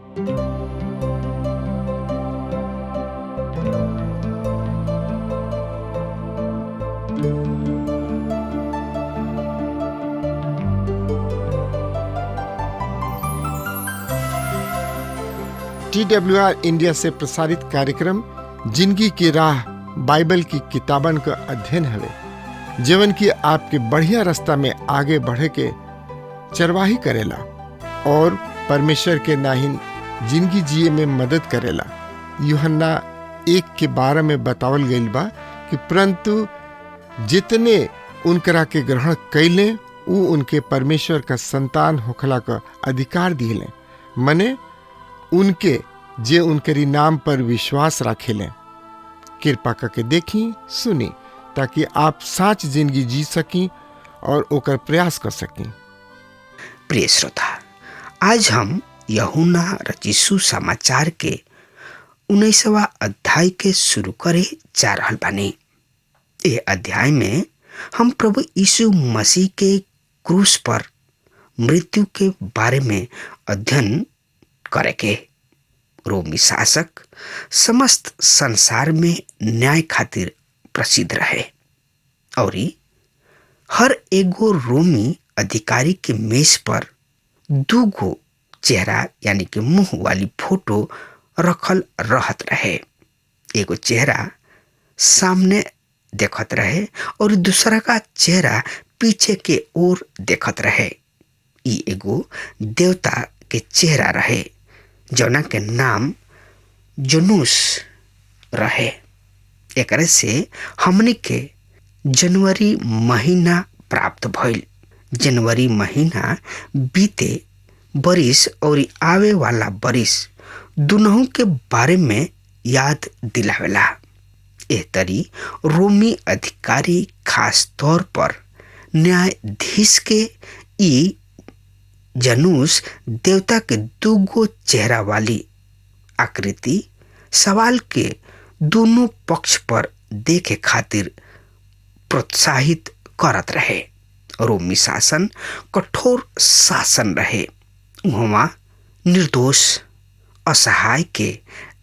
TWR India से प्रसारित कार्यक्रम जिंदगी की राह बाइबल की किताबन का अध्ययन हवे, जीवन की आपके बढ़िया रास्ता में आगे बढ़े के चरवाही करेला और परमेश्वर के नाहिन जिंदगी जिए में मदद करेला। यूहन्ना 1:12 में बतावल गईल बा कि परंतु जितने उनकरा के ग्रहण कैले ऊ उनके परमेश्वर का संतान होखला का अधिकार दिले, मने उनके जे उनकरी नाम पर विश्वास राखेले। कृपा करके देखी सुनी ताकि आप साच जिंदगी जी सकी और ओकर प्रयास कर सकी। प्रिय श्रोता, आज हम यूहन्ना रचित सुसमाचार के 19वां अध्याय के शुरू करे जा रहल बानी। ये अध्याय में हम प्रभु यीशु मसीह के क्रूस पर मृत्यु के बारे में अध्ययन करे के। रोमी शासक समस्त संसार में न्याय खातिर प्रसिद्ध रहे और हर एगो रोमी अधिकारी के मेज पर दूगो चेहरा यानी कि मुंह वाली फोटो रखल रहत रहे। एगो चेहरा सामने देखत रहे और दूसरा का चेहरा पीछे के ओर देखत रहे। ई एगो देवता के चेहरा रहे जौना के नाम जुनूस रहे। एकरे से हमने के जनवरी महीना प्राप्त भइल। जनवरी महीना बीते बरिस और आवे वाला बरिस दुनों के बारे में याद दिलावेला। एह तरी रोमी अधिकारी खास तौर पर न्यायाधीश के ई जनुस देवता के दूगो चेहरा वाली आकृति सवाल के दोनों पक्ष पर देखे खातिर प्रोत्साहित करत रहे। रोमी शासन कठोर शासन रहे। वहाँ निर्दोष असहाय के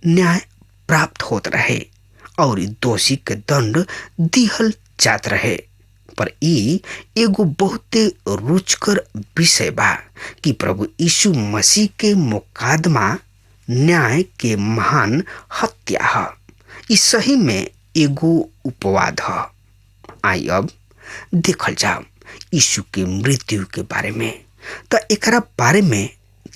न्याय प्राप्त होत रहे और दोषी के दंड दिहल जात रहे। पर ई एगो बहुते रुचकर विषय बा कि प्रभु यीशु मसीह के मुकदमा न्याय के महान हत्या ह। ई सही में एगो उपवाद ह। आई अब देखल जाओ यीशु के मृत्यु के बारे में। तो एकरा बारे में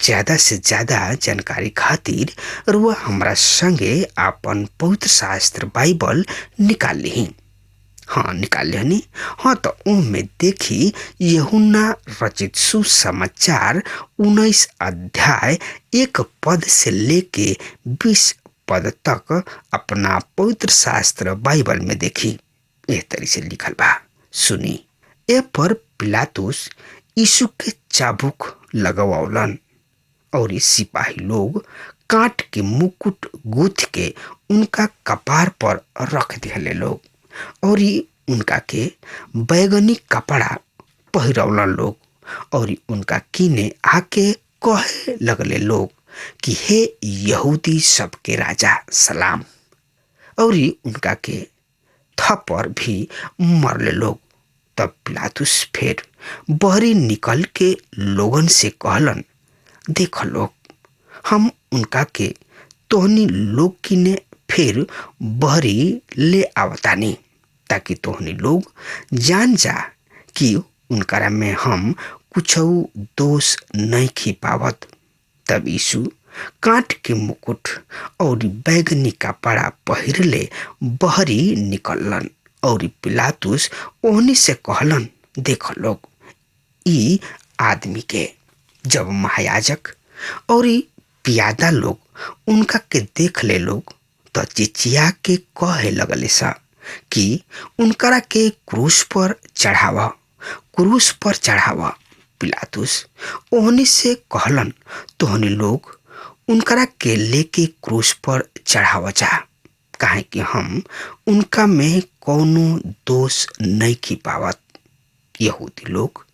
ज़्यादा से ज़्यादा जानकारी खातिर रुआ हमरा संगे आपन पवित्र शास्त्र बाइबल निकाल ली। हाँ, निकाल लेनी। हाँ, तो उनमें देखी यूहन्ना रचित सुसमाचार 19 अध्याय 1 पद से लेके 20 पद तक अपना पवित्र शास्त्र बाइबल में देखी। एह तरी से लिखल बा, सुनी। ए पर पिलातुस यीशु के चाबुक लगवावलन और सिपाही लोग काट के मुकुट गुथ के उनका कपार पर रख दिहले लोग और उनका के बैगनी कपड़ा पहिरौलन लोग और उनका कीने आके कहे लगले लोग कि हे यहूदी सबके राजा सलाम। और उनका के थप्पड़ भी मरले लोग। तब पिलातुस फिर बहरी निकल के लोगन से कहलन, देख लोग, हम उनका के तोहनी लोग किने फिर बहरी ले आवतानी ताकि तोहनी लोग जान जा कि उनकरा में हम कुछ दोष नहीं खी पावत। तब यीशु कांट के मुकुट और बैगनी कपड़ा पहिरले बहरी निकललन और पिलातुस ओहनी से कहलन, देख लोग, ई आदमी के। जब महायाजक और पियादा लोग उनका के देख ले लोग तो चिचिया के कहे लगले सा कि उनकरा के क्रूस पर चढ़ावा, क्रूस पर चढ़ावा। पिलातुस ओहनी से कहलन, तोहनी लोग उनकरा के लेके क्रूस पर चढ़ावा जा, काहे कि हम उनका में कौनो दोष नहीं की पावत। यहूदी लोग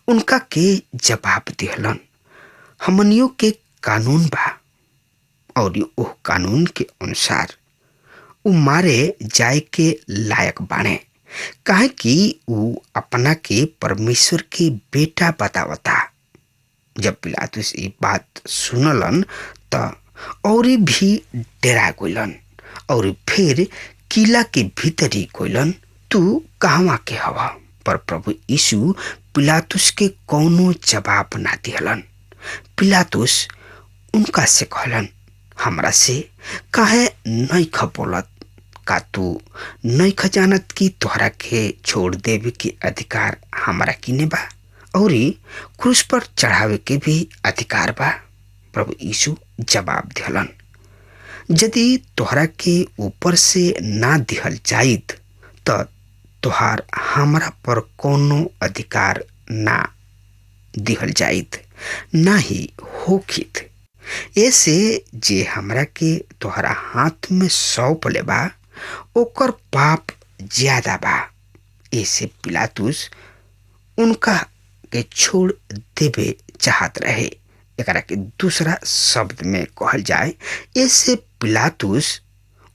उनका के जवाब दिहलन, हमनियों के कानून बा और ओह कानून के अनुसार उ मारे जाए के लायक बाणे, काहे कि उ अपना के परमेश्वर के बेटा बतावता। जब पिलातुस ये बात सुनलन त और भी डरा गइलन और फिर किला के भीतरी गइलन, तू कहवा के हवा? पर प्रभु यीशु पिलातुस के कौनो जवाब ना दिहलन। पिलातुस उनका से कहलन, हमरा से काहे नहीं खपोलत? का तू नहीं खजानत कि तोहरा के छोड़ देवे के अधिकार हमरा किने बा और क्रूस पर चढ़ावे के भी अधिकार बा? प्रभु यीशु जवाब दिहलन, यदि तोहरा के ऊपर से ना दिहल जाइत त तोहार हमरा पर कोनो अधिकार ना दिहल जाइत, ना ही होखित। ऐसे जे हमरा के तोहरा हाथ में सौंप ले बा ओकर पाप ज्यादा बा। ऐसे पिलातुस उनका के छोड़ देवे चाहत रहे। एकरा के दूसरा शब्द में कहल जाए, ऐसे पिलातुस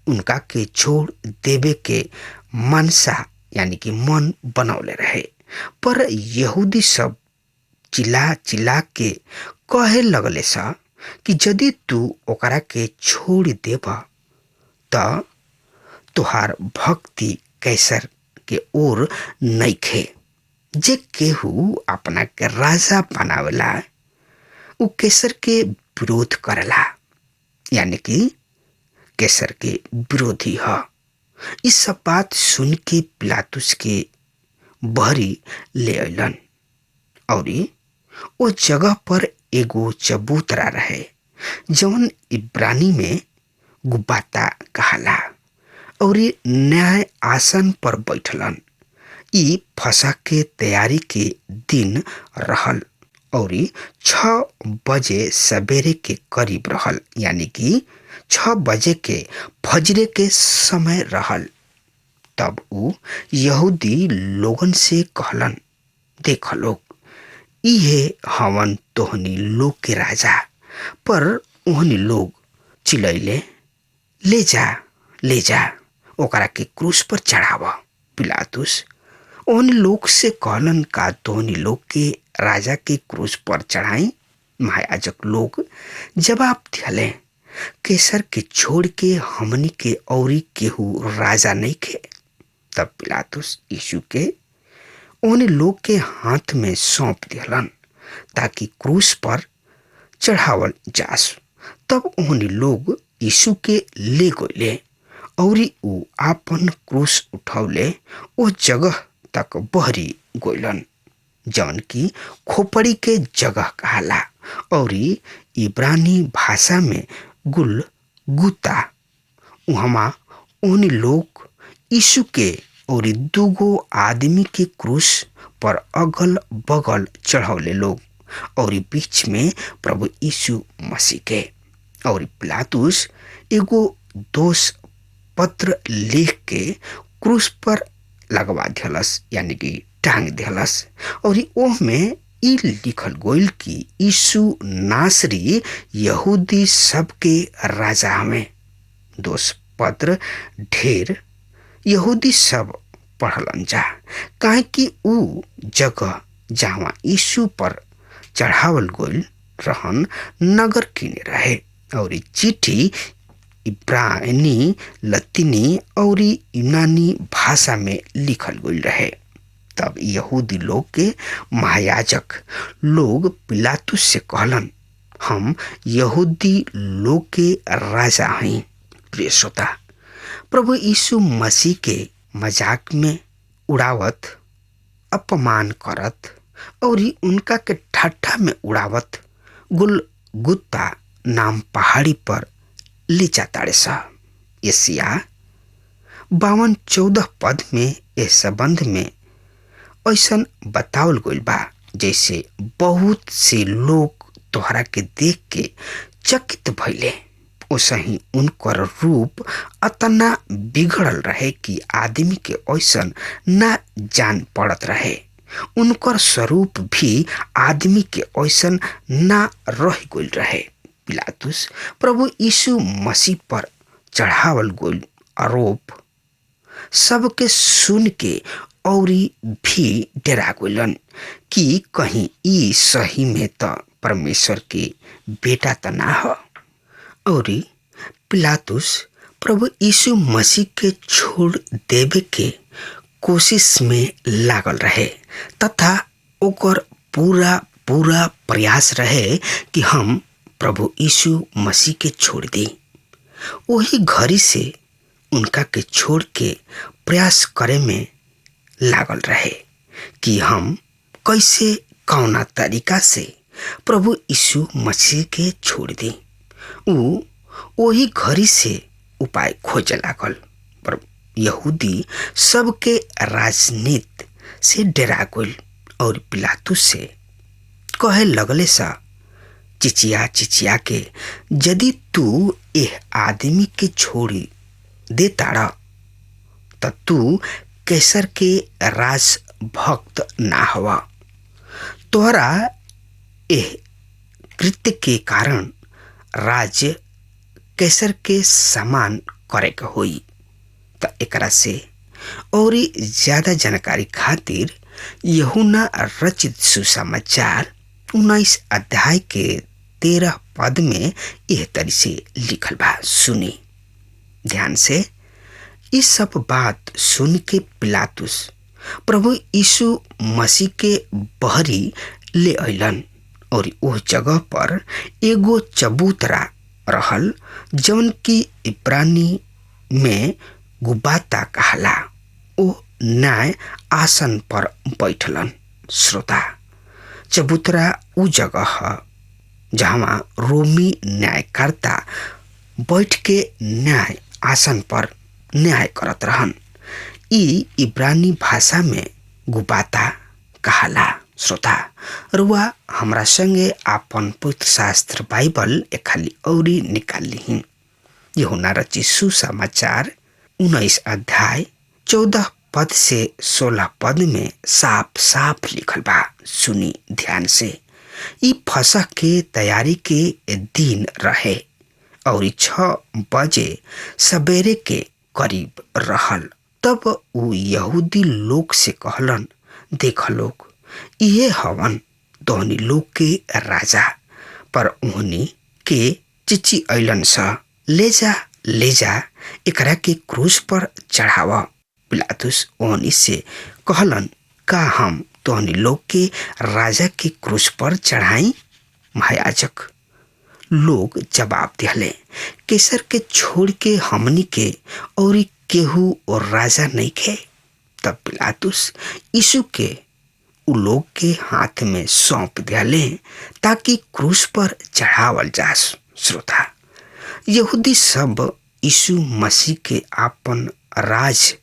उनका के छोड़ देवे के मनसा यानी कि मन बनौले रहे। पर यहूदी सब चिल्ला चिल्ला के कहे लगले सा कि यदि तू ओकरा के छोड़ देब त तुहार भक्ति कैसर के ओर नइखे। जे केहू अपना के राजा बनावेला उ केसर के विरोध करेला, यानी कि केसर के विरोधी ह। इस सब बात सुन के पिलातुस के बहरी ले अलन और ओ जगह पर एगो चबूतरा रहे जौन इब्रानी में गुब्बाता कहाला और न्याय आसन पर बैठलन। ई फसह के तैयारी के दिन रहल और 6 बजे सवेरे के करीब रहल, यानी कि 6 बजे के फजरे के समय रहल। तब उ यहूदी लोगन से कहलन, देख लोग, इहे हवन तोहनी लोग के राजा। पर ओहनी लोग चिलैले, ले जा ले जा, ओकरा के क्रूस पर चढ़ाव। पिलातुस ओहनी लोग से कहलन, का तोहनी लोग के राजा के क्रूस पर चढ़ाई? महायाजक लोग जवाब दिहले, केसर के छोड़ के हमनी के औरी केहू राजा नहीं खे। तब पिलातुस यीशु के ओहनी लोग के हाथ में सौंप दिहलन ताकि क्रूस पर चढ़ावल जास। तब ओहनी लोग यीशु के ले गइले और उ आपन क्रूस उठौले ओ जगह तक बहरी गइलन जौन की खोपड़ी के जगह कहाला और इब्रानी भाषा में गुल गुता। उहमा ओहनी लोग यीशु के और दूगो आदमी के क्रूस पर अगल बगल चढ़ौले लोग और बीच में प्रभु यीशु मसीह के। और पिलातुस एगो दोष पत्र लिख के क्रूस पर लगवा दिहलस, यानी कि टांग दिहलस। और ओह में ई लिखल गोइल कि यीशु नासरी यहूदी सबके राजा हमें। दोष पत्र ढेर यहूदी सब पढ़लन जा, काहे कि ऊ जगह जहाँ यीशु पर चढ़ावल गोइल रहन नगर किने रहे। और चिट्ठी इब्रानी, लतीनी और यूनानी भाषा में लिखल गोइल रहे। तब यहूदी लोग के महायाजक लोग पिलातुस से कहलन, हम यहूदी लोग के राजा हैं। प्रिय श्रोता, प्रभु यीशु मसीह के मजाक में उड़ावत, अपमान करत और उनका के ठट्ठा में उड़ावत गुलगुत्ता नाम पहाड़ी पर ले जाता सा। यशायाह 52:14 पद में इस संबंध में ऐसा बतावल गइल बा, जैसे बहुत से लोग तोहरा के देख के चकित भइले, ओसही उनकर रूप अतना बिगड़ल रहे कि आदमी के ऐसन ना जान पड़त रहे। उनकर स्वरूप भी आदमी के ऐसन ना रह गइल रहे। पिलातुस प्रभु यीशु मसीह पर चढ़ावल गोल आरोप सबके सुन के औरी भी डरा गइलन कि कहीं ई सही में त परमेश्वर के बेटा त ना ह। औरी पिलातुस प्रभु यीशु मसीह के छोड़ देवे के कोशिश में लागल रहे तथा ओकर पूरा पूरा प्रयास रहे कि हम प्रभु यीशु मसीह के छोड़ दी। वही घड़ी से उनका के छोड़ के प्रयास करे में लागल रहे कि हम कैसे कौना तरीका से प्रभु यीशु मसीह के छोड़ दी। ऊ वही घड़ी से उपाय खोजे लागल, पर यहूदी सबके राजनीति से डरा गइल और पिलातुस से कहे लगले सा चिचिया चिचिया के, यदि तू एह आदमी के छोड़ी दे तारा त तू कैसर के राज भक्त ना हवा। तोहरा एह कृत्य के कारण राज्य कैसर के समान करे के होई। त एकरा से और ज्यादा जानकारी खातिर यूहन्ना रचित सुसमाचार 19 अध्याय के 13 पद में यह तरी से लिखल बा। सुनी ध्यान से। इस सब बात सुन के पिलातुस प्रभु यीशु मसीह के बहरी ले अइलन और उस जगह पर एगो चबूतरा रहल जौन की इब्रानी में गुबाता कहला। ओ न्याय आसन पर बैठलन। श्रोता, चबूतरा उ जगह है जहाँ रोमी न्यायकर्ता बैठ के न्याय आसन पर न्याय करत रहन। ई इब्रानी भाषा में गुबाता कहाला। श्रोता रुआ हमरा संगे आपन पवित्र शास्त्र बाइबल एखाली औरी निकाल लिही। यूहन्ना रचित सुसमाचार 19 अध्याय 14 पद से 16 पद में साफ साफ लिखल बा। सुनी ध्यान से। ई फसह के तैयारी के दिन रहे और 6 बजे सवेरे के करीब रहल। तब ऊ यहूदी लोग से कहलन, देख लोग, इहे हवन दोहनी लोग के राजा। पर उहनी के चिची अइलन सा, ले जा ले जा, एकरा के क्रूस पर चढ़ावा। पिलातुस ओहनी से कहलन, का हम तोहनी लोग के राजा के क्रूस पर चढ़ाई? महायाजक लोग जवाब दिहले, केसर के छोड़ के हमनी के और केहू और राजा नहीं खे। तब पिलातुस यीशु के उ लोग के हाथ में सौंप दिहले ताकि क्रूस पर चढ़ावल जा। श्रोता, यहूदी सब यीशु मसीह के आपन राज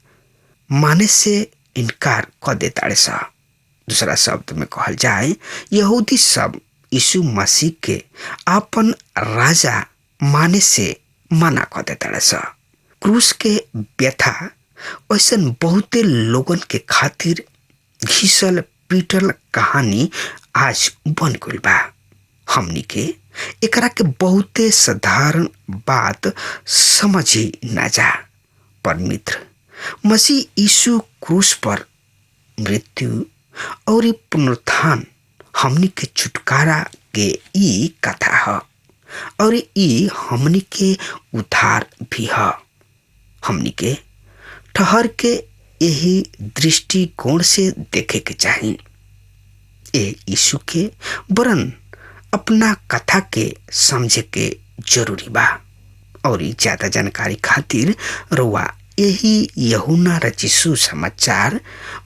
माने से इनकार कर देता सा। दूसरा शब्द में कहल जाए, यहूदी सब यीशु मसीह के आपन राजा माने से मना कर देता सा। क्रूस के व्यथा ऐसा बहुते लोगन के खातिर घिसल पीटल कहानी आज बन गइल बा। हमनी के एकरा के बहुते साधारण बात समझी ना जा। पर मित्र, मसीह यीशु क्रूस पर मृत्यु और पुनरुत्थान हमनी के छुटकारा के ई कथा है और ई हमनी के उद्धार भी है। हमनी के ठहर के यही दृष्टिकोण से देखे के चाही। ए यीशु के वरन अपना कथा के समझे के जरूरी बा। और ज्यादा जानकारी खातिर रुआ यही यूहन्ना रचित सुसमाचार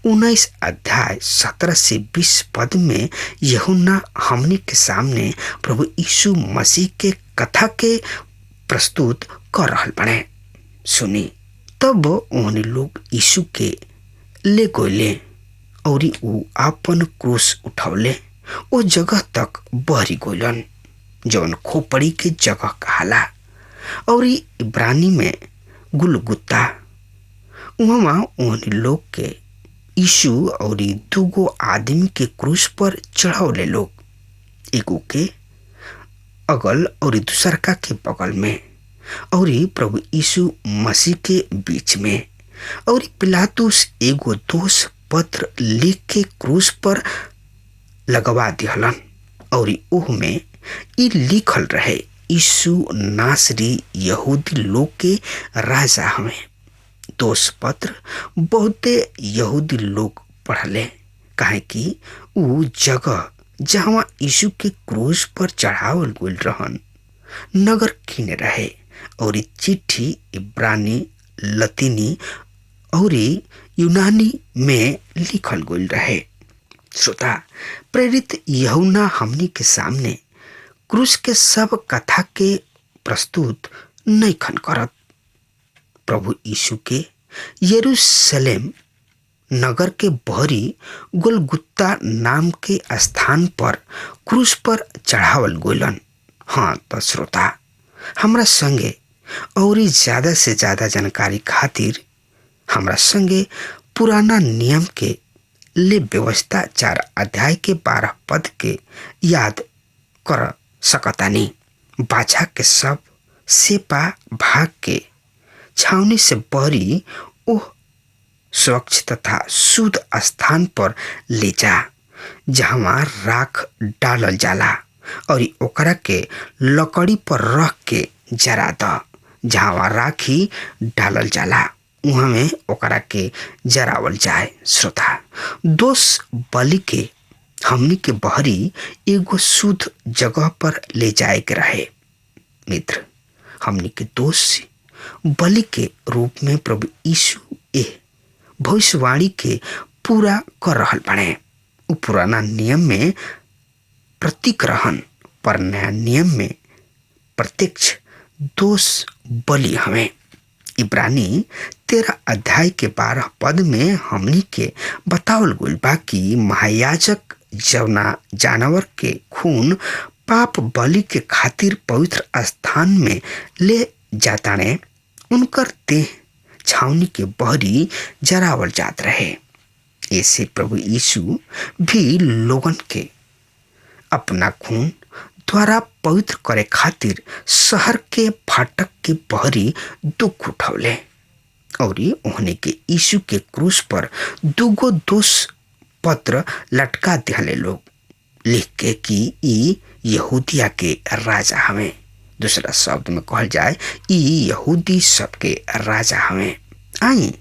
19 अध्याय 17 से 20 पद में यूहन्ना हमनी के सामने प्रभु यीशु मसीह के कथा के प्रस्तुत कर रहल बने। सुनी, तब ओहनी लोग यीशु के ले गइले और ऊ आपन क्रूस उठौले ओ जगह तक बहरी गइलन जौन खोपड़ी के जगह कहाला और इब्रानी में गुलगुत्ता। वहाँ ओहनी लोग के यीशु और दूगो आदमी के क्रूस पर चढ़ौले लोग, एगो के अगल और दूसरका के बगल में और प्रभु यीशु मसीह के बीच में। और पिलातुस एगो दोष पत्र लिख के क्रूस पर लगवा दिहलन और ओह में ई लिखल रहे, यीशु नासरी यहूदी लोग के राजा हमें। दोष पत्र बहुते यहूदी लोग पढ़ले, काहे कि ऊ जगह जहाँ यीशु के क्रूस पर चढ़ावल गइल रहन नगर किने रहे। और चिट्ठी इब्रानी, लतीनी और यूनानी में लिखल गइल रहे। श्रोता, प्रेरित यूहन्ना हमनी के सामने क्रूस के सब कथा के प्रस्तुत नहीं खन करत। प्रभु यीशु के यरूशलेम नगर के बहरी गोलगुत्ता नाम के स्थान पर क्रूस पर चढ़ावल गोलन। हाँ तो श्रोता, हमरा संगे और ज़्यादा से ज़्यादा जानकारी खातिर हमरा संगे पुराना नियम के ले व्यवस्था 4 अध्याय के 12 पद के याद कर सकतानी। बाछा के सब सेपा भाग के छावनी से बहरी ओह स्वच्छ तथा शुद्ध स्थान पर ले जा, जहाँ राख डालल जाला और ओकरा के लकड़ी पर रख के जरा द। जहाँ राखी डालल जाला वहाँ में ओकरा के जरावल जाए। श्रोता, दोष बलि के हमनी के बहरी एगो शुद्ध जगह पर ले जाए के रहे। मित्र, हमनी के दोष बलि के रूप में प्रभु यीशु ए भविष्यवाणी के पूरा कर रहल बने। उ पुराना नियम में प्रतीक रहन, पर नया नियम में प्रत्यक्ष दोष बलि हमें। इब्रानी 13 अध्याय के 12 पद में हमनी के बतावल गइल बा कि महायाजक जवना जानवर के खून पाप बलि के खातिर पवित्र स्थान में ले जाताने, उनकर देह छावनी के बहरी जरावल जात रहे। ऐसे प्रभु यीशु भी लोगन के अपना खून द्वारा पवित्र करे खातिर शहर के फाटक के बहरी दुख उठौले और ओहने के यीशु के क्रूस पर दुगो दोष पत्र लटका दिहले लोग, लिख के कि ई यहूदिया के राजा हमें। दूसरा शब्द में कहल जाए, ई यहूदी सबके राजा हमें। आई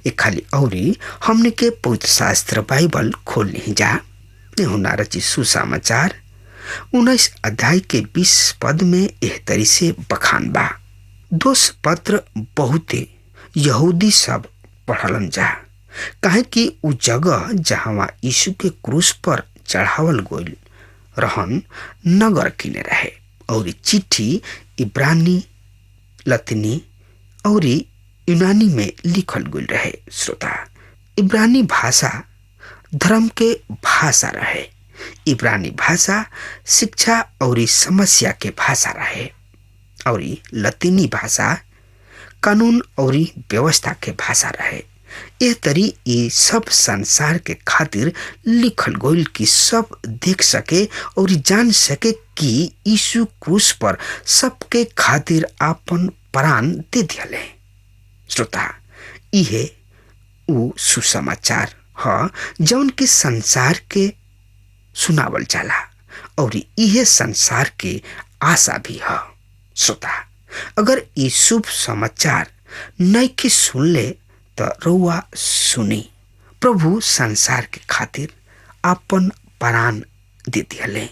एक खाली औरी हमने के पवित्र शास्त्र बाइबल खोल नहीं जा। यूहन्ना रचित सुसमाचार 19 अध्याय के 20 पद में एह तरी से बखान बा। दोष पत्र बहुते यहूदी सब पढ़लन जा, काहे कि उ जगह जहाँ यीशु के क्रूस पर चढ़ावल गइल रहन नगर किने रहे। और चिट्ठी इब्रानी, लतीनी और यूनानी में लिखल गइल रहे। श्रोता, इब्रानी भाषा धर्म के भाषा रहे। इब्रानी भाषा शिक्षा और समस्या के भाषा रहे और लतीनी भाषा कानून और व्यवस्था के भाषा रहे। यह तरी ये सब संसार के खातिर लिखल गइल कि सब देख सके और जान सके कि यीशु क्रूस पर सबके खातिर आपन प्राण दे दिले। श्रोता, इहे उ सुसमाचार ह जौन के संसार के सुनावल जाला और इहे संसार के आशा भी ह। श्रोता, अगर ये शुभ समाचार नइखे सुनले त रउआ सुनी, प्रभु संसार के खातिर आपन प्राण दे दिहले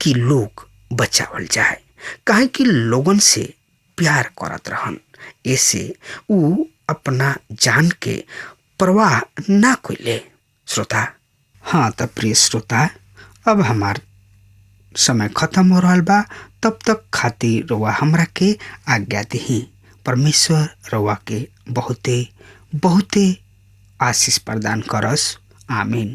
कि लोग बचावल जाए, काहे कि लोगन से प्यार करत रहन, ऐसे उ अपना जान के परवाह ना कइले। श्रोता, हाँ त प्रिय श्रोता, अब हमार समय खत्म हो रहा बा। तब तक खातिर रउआ हमरा के आज्ञा दही। परमेश्वर रउआ के बहुते बहुते आशीष प्रदान करस। आमीन।